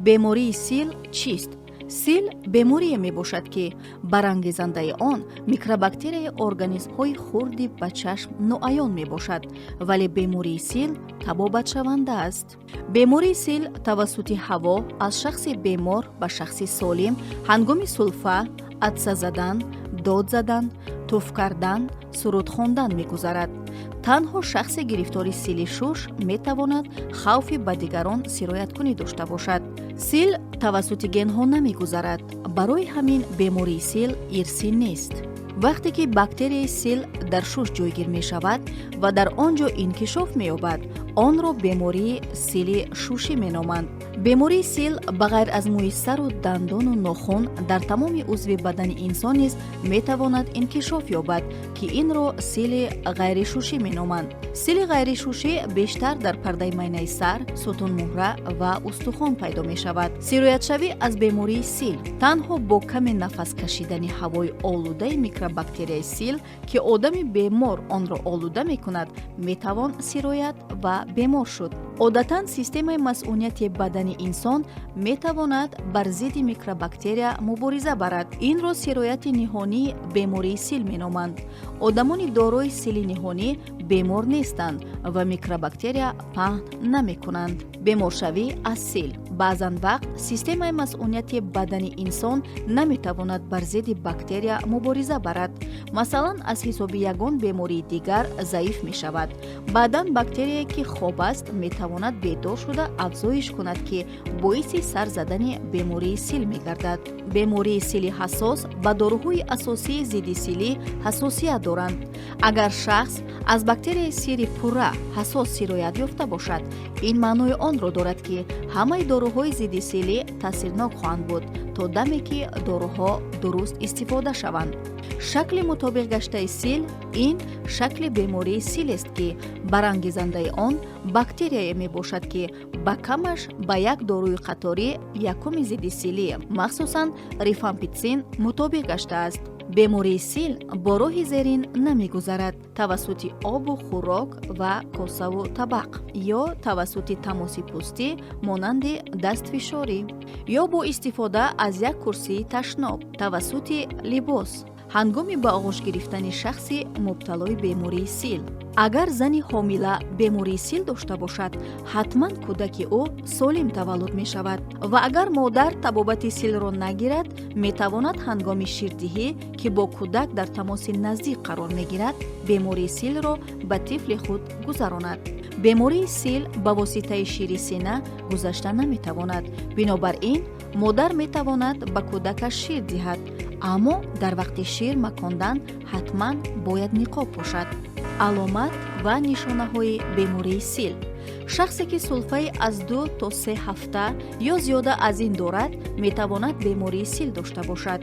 Бемории сил чист? Сил беморие мебошад, ки барангезандаи он микробактерияи организмҳои хурди ба чашм ноаён мебошад, вале бемории сил табобатшаванда аст. Бемории сил тавассути ҳаво аз шахси бемор ба шахси солим ҳангоми сулфа, атса задан, дод задан, туф кардан, суруд хондан мегузарад. Танҳо шахси гирифтори сили шуш метавонад хавфи ба дигарон сирояткунӣ дошта бошад. Сил тавассути генҳо намегузарад, барои ҳамин бемории сил ирсӣ нест. Вақте ки бактерияи сил дар шуш ҷойгир мешавад ва дар он ҷо инкишоф меёбад, онро бемории сили шушӣ меноманд. Бемории сил ба ғайр аз мӯи сару дандону нохун дар тамоми узви бадани инсон низ метавонад инкишоф ёбад, ки инро сили ғайришушӣ меноманд. Сили ғайришушӣ бештар дар пардаи майнаи сар, сутунмуҳра ва устухон пайдо мешавад. Сироятшавӣ аз бемории сил танҳо бо каме нафас кашидани ҳавои олудаи микробактерияи сил, ки одами бемор онро олуда мекунад, метавон сироят ва бемор шуд. Одатан системаи масунияти бадани инсон метавонад бар зидди микробактерия мубориза барад. Инро сирояти ниҳонии бемории сил меноманд. Одамони дорои сили ниҳонӣ бемор нестанд ва микробактерия паҳн намекунанд. Беморшавӣ аз сил: баъзан вақт системаи масунияти бадани инсон наметавонад бар зидди бактерия мубориза барад, масалан, аз ҳисоби ягон бемории дигар заиф мешавад. Баъдан бактерияе, ки хоб аст, метавонад бедор шуда афзоиш кунад, ки боиси сар задани бемории сил мегардад. Бемории сили ҳассос ба доруҳои асосии зидди силӣ ҳассосият доранд. Агар шахс аз бактерияи сили пурра ҳассос сироят ёфта бошад, ин маънои онро дорад, ки ҳамаи доруҳои зидди силӣ таъсирнок хоҳанд буд, то даме ки доруҳо дуруст истифода шаванд. Шакли мутобиқ гаштаи сил ин шакли бемории силест, ки барангезандаи он бактерияе мебошад, ки ба камаш ба як доруи қатори якуми зидди силӣ, махсусан рифампитсин, мутобиқ гаштааст. Бемории сил бо роҳи зерин намегузарад: тавассути обу хӯрок ва косаву табақ ё тавассути тамоси пӯстӣ, монанди дастфишорӣ, ё бо истифода аз як курсии ташноб, тавассути либос ҳангоми ба оғӯш гирифтани шахси мубталои бемории сил. Агар зани ҳомила бемории сил дошта бошад, ҳатман кӯдаки ӯ солим таваллуд мешавад ва агар модар табобати силро нагирад, метавонад ҳангоми ширдиҳӣ, ки бо кӯдак дар тамоси наздик қарор мегирад, бемории силро ба тифли худ гузаронад. Бемории сил ба воситаи шири сина гузашта наметавонад, бинобар ин модар метавонад ба кӯдакаш шир диҳад, аммо дар вақти шир макондан ҳатман бояд ниқоб пӯшад. Аломат ва нишонаҳои бемории сил: шахсе, ки сулфаи аз 2 то 3 ҳафта ё зиёда аз ин дорад, метавонад бемории сил дошта бошад.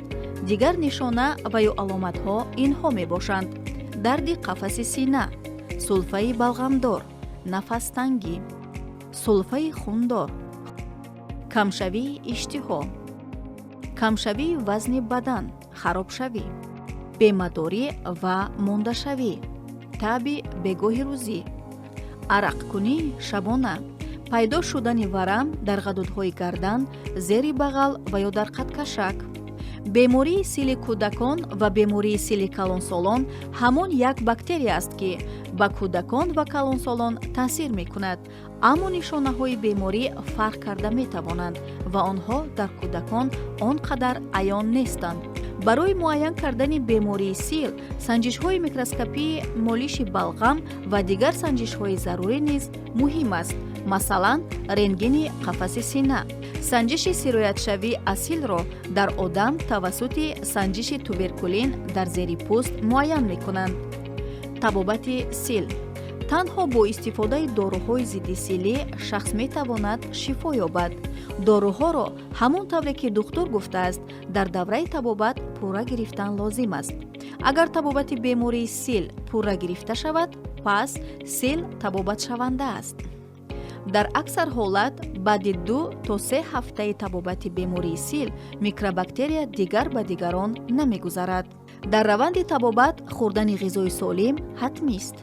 Дигар нишона ва ё аломатҳо инҳо мебошанд: дарди қафаси сина, сулфаи балғамдор, нафастангӣ, сулфаи хундор, камшавии иштиҳо, камшавии вазни бадан, харобшавӣ, бемадорӣ ва мондашавӣ, таби бегоҳи рӯзӣ, арақкунии шабона, пайдо шудани варам дар ғадудҳои гардан, зери бағал ва ё дар қадкашак. Бемории сили кӯдакон ва бемории сили калонсолон ҳамон як бактерия аст, ки ба кӯдакон ва калонсолон таъсир мекунад, аммо нишонаҳои беморӣ фарқ карда метавонанд ва онҳо дар кӯдакон он қадар аён нестанд. Барои муайян кардани бемории сил санҷишҳои микроскопии молиши балғам ва дигар санҷишҳои зарурӣ низ муҳим аст, масалан, рентгени қафаси сина. Санҷиши сироятшавӣ аз силро дар одам тавассути санҷиши туберкулин дар зери пӯст муайян мекунанд. Табобати сил: танҳо бо истифодаи доруҳои зиддисилӣ шахс метавонад шифо ёбад. Доруҳоро ҳамон тавре ки духтур гуфтааст, дар давраи табобат пурра гирифтан лозим аст. Агар табобати бемории сил пурра гирифта шавад, пас сил табобатшаванда аст. Дар аксар ҳолат баъди 2 то 3 ҳафтаи табобати бемории сил микробактерия дигар ба дигарон намегузарад. Дар раванди табобат хӯрдани ғизои солим ҳатмист.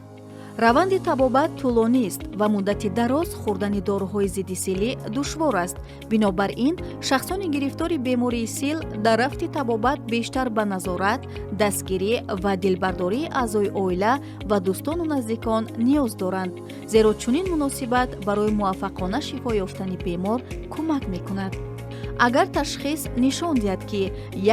Раванди табобат тӯлонист ва муддати дароз хӯрдани доруҳои зидди силӣ душвор аст. Бинобар ин шахсони гирифтори бемории сил дар рафти табобат бештар ба назорат, дастгирӣ ва дилбардории аъзои оила ва дӯстону наздикон ниёз доранд, зеро чунин муносибат барои муваффақона шифо ёфтани бемор кӯмак мекунад. Агар ташхис нишон диҳад, ки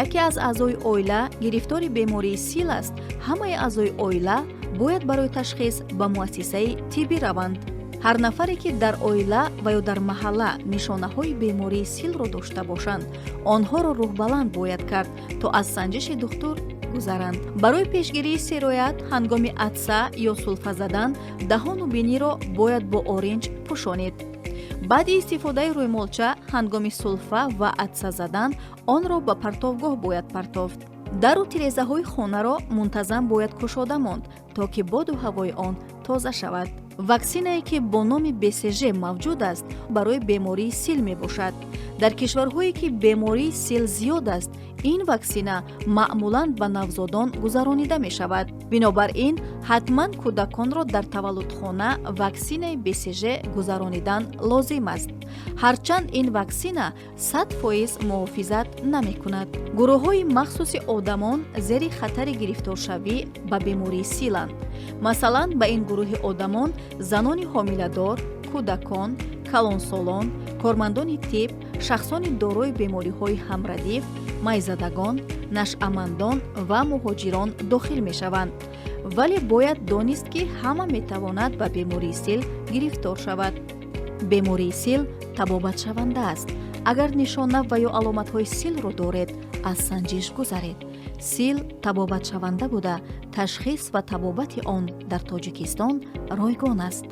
яке аз аъзои оила гирифтори бемории сил аст, ҳамаи аъзои оила бояд барои ташхис ба муассисаи тиббӣ раванд. Ҳар нафаре, ки дар оила ва ё дар маҳалла нишонаҳои бемории силро дошта бошанд, онҳоро рӯҳбаланд бояд кард, то аз санҷиши духтур гузаранд. Барои пешгирии сироят ҳангоми атса ё сулфа задан даҳону биниро бояд бо оринҷ пӯшонид. Баъди истифодаи рӯймолча ҳангоми сулфа ва атса задан онро ба партовгоҳ бояд партофт. Дару тирезаҳои хонаро мунтазам бояд кушода монд, то ки боду ҳавои он тоза шавад. Ваксинае, ки бо номи БСЖ мавҷуд аст, барои бемории сил мебошад. Дар кишварҳое, ки бемории сил зиёд аст, ин ваксина маъмулан ба навзодон гузаронида мешавад. Бинобар ин ҳатман кӯдаконро дар таваллудхона ваксинаи БСЖ гузаронидан лозим аст, ҳарчанд ин ваксина 100% муҳофизат намекунад. Гурӯҳҳои махсуси одамон зери хатари гирифторшавӣ ба бемории силанд. Масалан, ба ин гурӯҳи одамон занони ҳомиладор, кӯдакон, калонсолон, кормандони тиб, шахсони дорои бемориҳои ҳамрадиф, майзадагон, нашъамандон ва муҳоҷирон дохил мешаванд. Вале бояд донист, ки ҳама метавонад ба бемории сил гирифтор шавад. Бемории сил табобатшаванда аст. Агар нишона ва ё аломатҳои силро доред, аз санҷиш гузаред. Сил табобатшаванда буда, ташхис ва табобати он дар Тоҷикистон ройгон аст.